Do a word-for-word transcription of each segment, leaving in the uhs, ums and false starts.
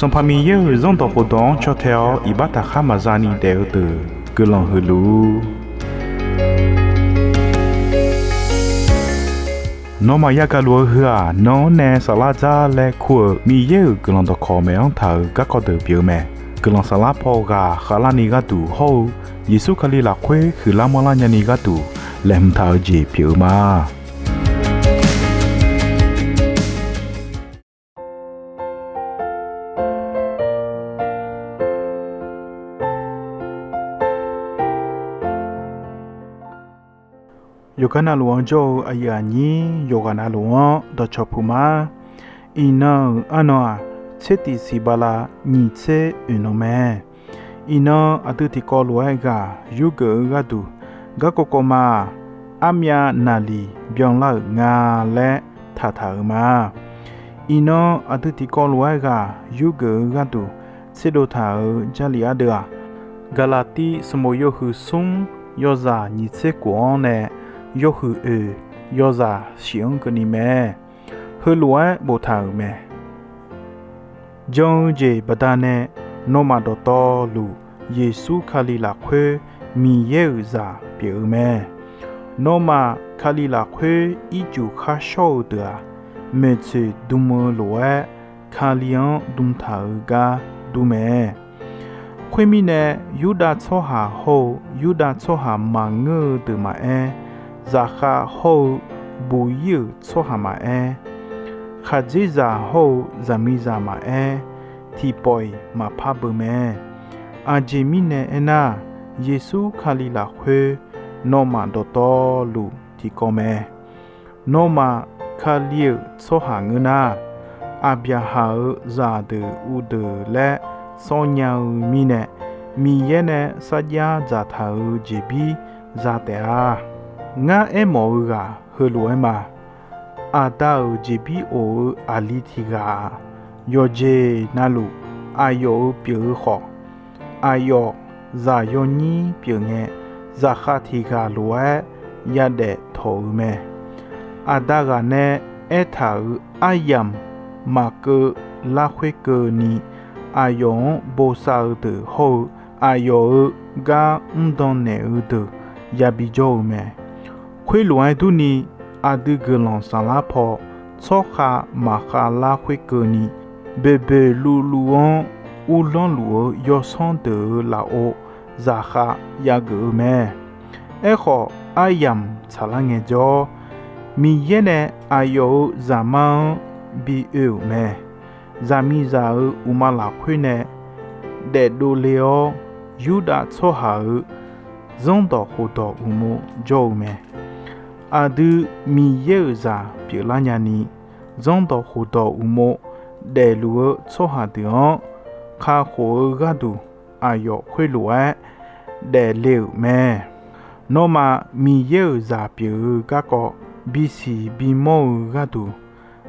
Sanqpaq Miqyaer-euq Zanrdawq khofdawq-anr caw tae-awr iqbax taqkhar maqza ni daef-eu deuq guiqlanq huiq luf-ur. Nawmaf yagaq luf-eu heu-aq, nan-anr nae saflar dzar laer kur-euq Miqyaer-euq guiqlanq dawqkawq maeq-anr taq-euq garkawv deuq pyeuf-eu mae. Guiqlanq saflar paw ghaq khavlarni gharduq hawr-eu Yeqsur Kali lafkhoer huiqlar manrlar nyani gharduq laeqhmq taq-eu jeq pyeuf-eu ma. Yawqgar navluf-anr jawr-eu aqyuif aqnyir yawqghaq navluf-anr dawqcawq puq ma. Iqnan-euq arnan-aq, tser tiq siq bala nyiq tser oeq nan mae. Iqnan aqdui tiqkawv lof-aer ghaq yurgeuf-eu gharduq, garkawv kawv ma-aq, armyav naqliq byanlar-euq nga laer taqtaq-euq ma. Iqnan aqdui tiqkawv lof-aer ghaq yurgeuf-eu gharduq tserdov taq-euq Jarlif ardeuv-aq, Gaqlaqtiv sanqbof yawhuiq smr yawzaq nyiq tser kof-anr nae yawhuiq oeq yawzaq shif-anr keuvni mae. Heulof-aer boftaq-euq mae. Jan-eu jeq baqdanae nawmaf dawqtawvluf Yeqsur Kali lafkhoer Miqyaer-euq zaq pyeuf-eu mae. Nawmaf Kali lafkhoer ircuf kharshawr-eu deuq-aq, maeqtsoeq dm-eu lof-aer Kali-anr dm taq-eu gar dur mae. Khoermirnae, Yurdav tsawrhaq hawr-eu Yurdav tsawrhaq maqngeur-eu deuq maqaer, zaqkhav hawr-eu buq-ir-euq tsawrhaq maqaer, khaqdzerzaq hawr-eu zaqmiqzaq maqaer, tiqpawf-iq maqpar beu mae. Aqjeq mirnae aernar, Yeqsur Kali lafkhoer nawmaf dawqtawvluf tiqkawv mae. Nawmaf Kali-euq tsawrhaq ngeur nar, Aqbyaqhaq-euq zaqdeuq uqdeuq laer sawr nya-eu mirnae, Miqyaer nae sarjax dzaqtaq-euq jeqbir za taef-a. Ngar aermawf-eu ghaq heulof-aer ma. Aqda-euq jeqbir of-eu aqli tiq ghaq-aq, yawqjeq navluf aqyawf-euq pyeuf-eu khawf, aqyawf zaq yawnyir pyeuf ngae, zaqkhav tiq ghaq lof-aer yadaef tawq-eu mae. Aqda ghaq nae aertaq-euq aryamq maqkeuv larkhoer keuvni, aqyawf-anr bosav-eu deuq hawr-eu aqyawf-euq gar mrdan naeq-eu deuq yabi jawr-eu mae. Khoerlof-aer durni, aqdui guiqlanq saflar paw tsawrkhav maqkhav larkhoer keuvni, boeqboeq luvluv-anr uvlanr luf-eu yawsanr deuq-euq lafov zaqkhav yageuf-eu mae. Aerkhawf, aryamq tsaqlar ngaejawr, Miqyaer nae aqyawf-euq zaqmar-anr bi oe-euq mae. Zaqmiqzaq-euq uqma lafkhoer nae daefdov le-awr, Yurdav tsawrhaq-euq zanrdawq khofdawq uqmov jawr-eu mae. Aqdui Miqyaer-euq zaq pyeuflar nyani, zanrdawq khofdawq uqmov daefluf-eu tsawrhaq deuq-anr kakhof-eu gharduq, aqyawf khoerlof-aer daefle-euq mae. Nawmaf Miqyaer-euq zaq pyeuf-eu garkawv bisiq bimawr-eu gharduq,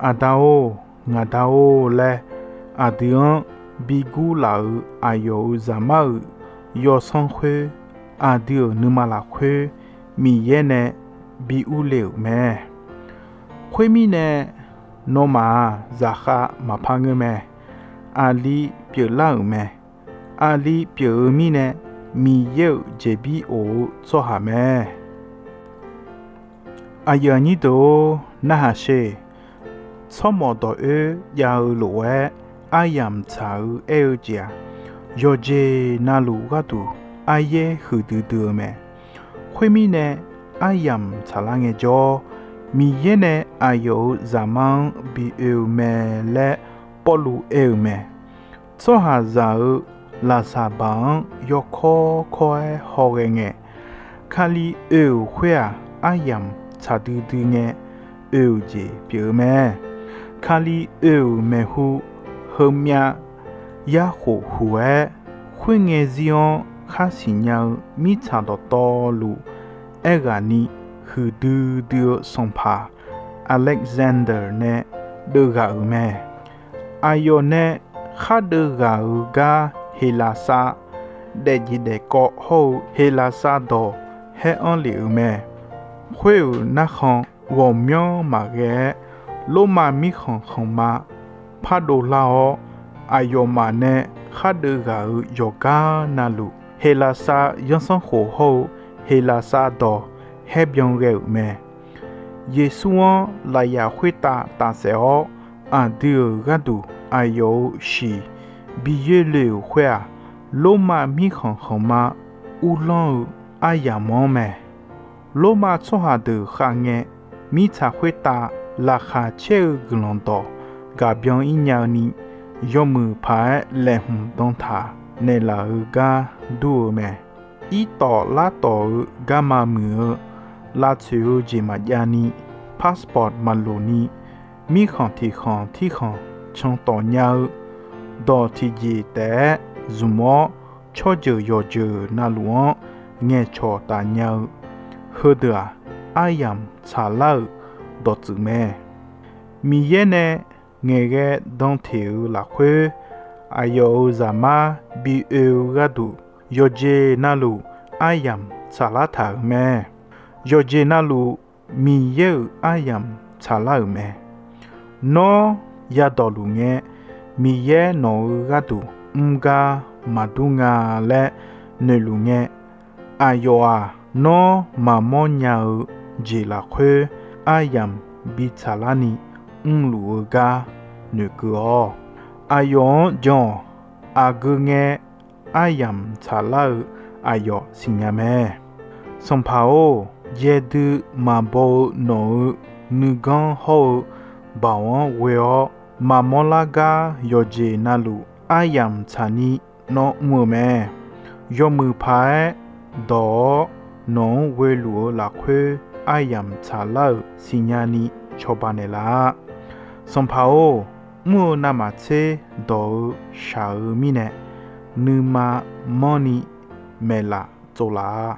Aqda-or, ngaqda-or laer aqdui-anr bi gurlaf-euq aqyawf-euq zaqmar-euq yawsanr khoer, aqdui-euq nuima lafkhoer Miqyaer nae bi urle-euq mae. Khoermirnae, nawmaf-aq, zaqkhav maqpar ngeur mae. Aqli pyeuflar-euq mae. Aqli pyeuf-eu mirnae, Miqyaer-euq jeqbir of-eu tsawrhaq mae. Aqyuif aqnyir deuq-or, narhaq sher. Tsawrmawf dawq oer jav-eu lof-aer aryamq tsaq-eu aer-eu jeq-aq, yawqjeq navluf gharduq aryaer huiqdui dui-eu mae. Khoermirnae, aryamq tsaqlar ngaejawr, Miqyaer nae aqyawf-euq zaqmar-anr bi oe-eu mae laer Pawrluv aer-eu mae. Tsawrhaqzaq-euq laqsaqbaq-anr yawkawr kawr-aer hawghae ngae, Kali oe-euq khoer-aq, aryamq tsaqdui dui ngae oe-euq jeq pyeuf-eu mae. Kali oe-euq maeqhu heumyav yarkhof huq-aer, khoerngae zir-anr khar siqnya-eu mirtsaq dawqtawvluf aerghaqni huiqdui dui-eu sanqpaq Aleqzander nae deuvghaq-euq mae. Aqyawf nae khar deuvghaq-euq gar Heqlaqsar daefjeq daefkawv hawr-eu Heqlaqsar dawq haer anr lef-euq mae. Khoer-euq narkhan ghawqmyanr maqghae-aer, Lormav mirkhanq khanqma pardov lar-awr, aqyawfmaf nae khardeuv ghaq-euq yawqgar navluf, Heqlaqsar zanrsanrkhof hawr-eu Heqlaqsar dawq haer byan ghae-euq mae. Yeqsur-anr lafyaf khoertav tafsaef-awr, aqdui-euq gharduq aqyawf-euq shiq bi yoerle-euq khoer-aq, Lormav mirkhanq khanqma uvlanr-eu aryamq-anr mae. Lormav tsawrhaq deuq khav ngae, mirtsaq khoertav laqkhaq caer-eu guiqlanq dawq gaq byan-ir nya-eu ni, yawmuiq paq-aer laeqhmq dan taq naeqlaf-eu gar dur-eu mae. Irtawf lartawf-eu garma muiq-eu lavtsoeq-eu jeq maqjav ni, passport maqloq ni, mirkhanq tiqkhanq tirkhanq can tawf nya-eu dawq tiqjeq taef-aer zmq-awr, tsawrjeuq yawqjeuq navluf-anr ngaeqcawq taf nya-eu heudeuq-aq, aryamq tsaqlar-euq dawqtsuif mae. Miqyaer nae ngaeqghae dan teq-eu lafkhoer, aqyawf-euq Zaqmar bi oe-eu gharduq, yawqjeq navluf aryamq tsaqlar taq-euq mae. Yawqjeq navluf Miqyaer-euq aryamq tsaqlar-euq mae. Nawr yadawqluf ngae, Miqyaer nawq-eu gharduq mr gar maqdur nga laer noeqluf ngae, aqyawf-aq, nawr maqmawr nya-eu jeq lafkhoer aryamq bi tsaqlar ni mrluf-eu gar noeqkeuv-awq. Aqyawf-anr jan-awq. Aqgeu ngae, aryamq tsaqlar-eu aqyawf siqnya mae. Sanqpaq-or, yaerdui maqbaw-eu nawq-eu nuiganr hawr-eu baoq-anr ghoe-awr, maqmawr lar gar yawqjeq navluf aryamq tsaqni nawr mr-eu mae. Yawmuiq paq-aer dawq-awr nawq-anr ghoeluf-eu lafkhoer aryamq tsaqlar-euq siqnya ni cawba naeqlaf-a. Sanqpaq-or, mr-eu navmaqtser dawq-eu shaq-eu mirnae, nuima manrni maeqlaf tsovlaf-a.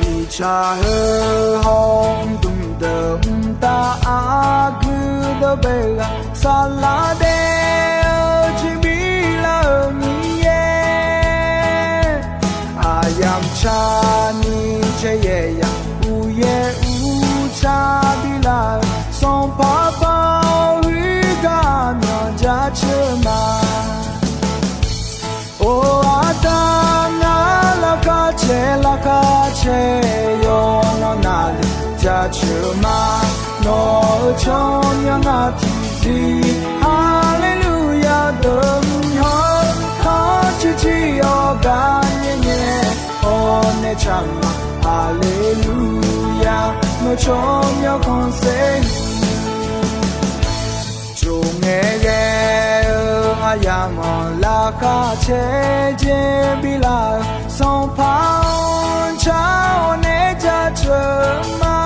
Miqtsaq heu hawr-eu dmqdeuq mqtav aqgeu dawq bae ghaq saflar daef-eu jeq biflar-euq Miqyaer, aqyamq tsaqni caeyaeq yaq uqyaer uqtsaq biflar-euq Sanqpaq paq-awr, huiqgar myawq jaceuq ma. Or, aqda ngar laqkhaq caer laqkhaq caer yawqnan navluf jaceuq ma. Nawq-euq tsawrmyanr ngar tiqzir haleluya deuq mr hawr, khanr ciqciq yawqgar nyaer nyaer hawr nae tsaq ma. Haleluya, nawq tsawrmyanr khanqsaer Tsov ngae ghae-eu aryamq-anr laqkhaq caer jeq biflar-euq Sanqpaq-anr car-awr nae jaceuq ma.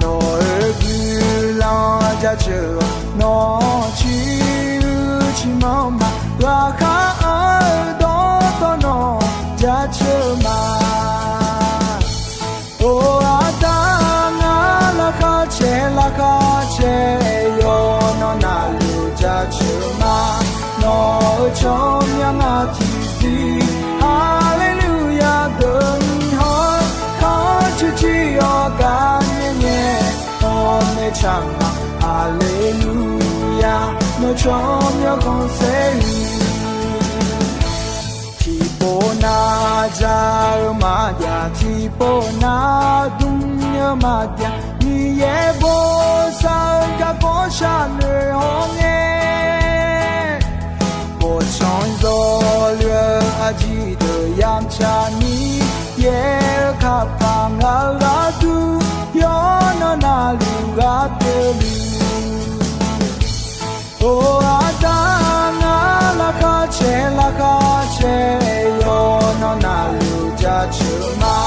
Nawq-euq guiqlanq jaceuq-awq, nawq-anr ciq uiq ciqmanr ma. Laqkhaq anr-eu dawqtawvluf nawq jaceuq ma. Or, aqda ngar laqkhaq caer laqkhaq caer yawqnan navluf jaceuq ma. Nawq-euq tsawrmyanr ngar tiqzir haleluya deuq mr hawr, khanr ciqciq yawqgar nyaer nyaer hawr nae tsaq ma. Haleluya, nawq tsawrmyanr khanqsaer-eu Tiqpov nav ja-eu maqjav, tiqpov nav dm-eu maqjav, Miqyaer bosav-eu garkawv sharnoeq hawr ngae, bawqtsanq zawqluf-eu aqjeq deuq yamq tsaqni, yaer-eu kapaq ngaq-eu gharduq yawqnan navluf ghaq pyeuf luf. Or, aqda ngar laqkhaq caer laqkhaq caer yawqnan navluf jaceuq ma.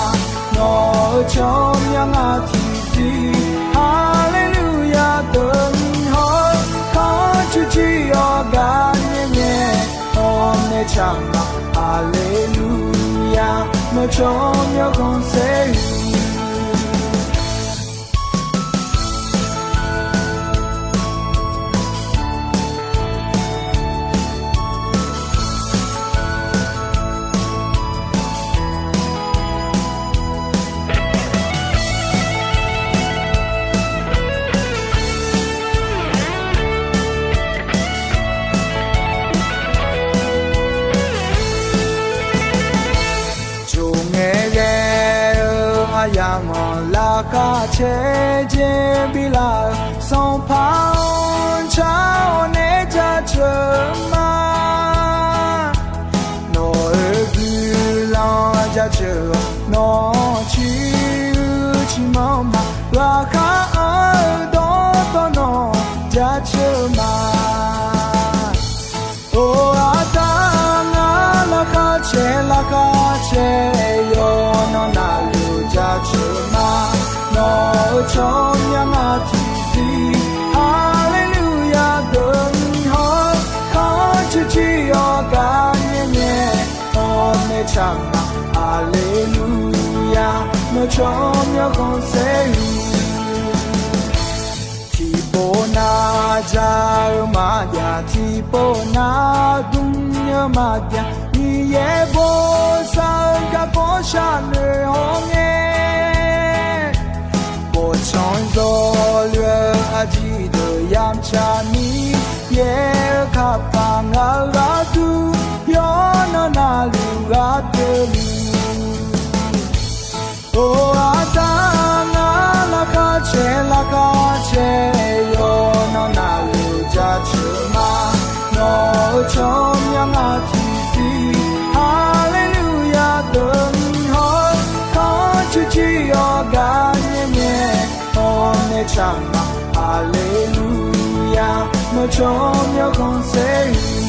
Nawq-euq tsawrmyanr ngar tiqzir haleluya deuq mr hawr, khanr ciqciq yawqgar nyaer nyaer hawr nae tsaq ma. Haleluya, nawq tsawrmyanr khanqsaer-eu. Kharcaer jeq bi laf-euq Sanqpaq-anr car-awr nae jaceuq ma. Nawq-euq guiqlanq jaceuq-awq, nawq-anr ciq uiq ciqmanr ma. Ghaqkhav-anr-eu dawqtawvluf nawq jaceuq ma. Or, aqda ngar laqkhaq caer laqkhaq caer yawqnan navluf jaceuq ma. Nawq-euq tsawrmyanr ngar tiqzir Haleluya deuq-anr haw, khanr cuiv cuiv-awr gar nyae nyae, hawr nae tsaq ma. Haleluya, nawq tsawrmyanr khanqsaer-eu Tiqpov nav ja-eu maqjav, tiqpov nav dm-eu maqjav, Miqyaer bosav-eu garkawv sharnoeq hawr ngae, bawqtsanq zawqluf-eu aqjeq deuq yamq tsaq Miqyaer-eu kapaq ngaq-euq gharduq yawqnan navluf ghaq pyeuf luf. Or, aqda ngar laqkhaq caer laqkhaq caer yawqnan navluf jaceuq ma. Nawq-euq tsawrmyanr ngar tiqzir Haleluya deuq-anr haw, khanr cuiv cuiv-awr gar nyae nyae, hawr nae tsaq ma. Haleluya, nawq tsawrmyanr khanqsaer-eu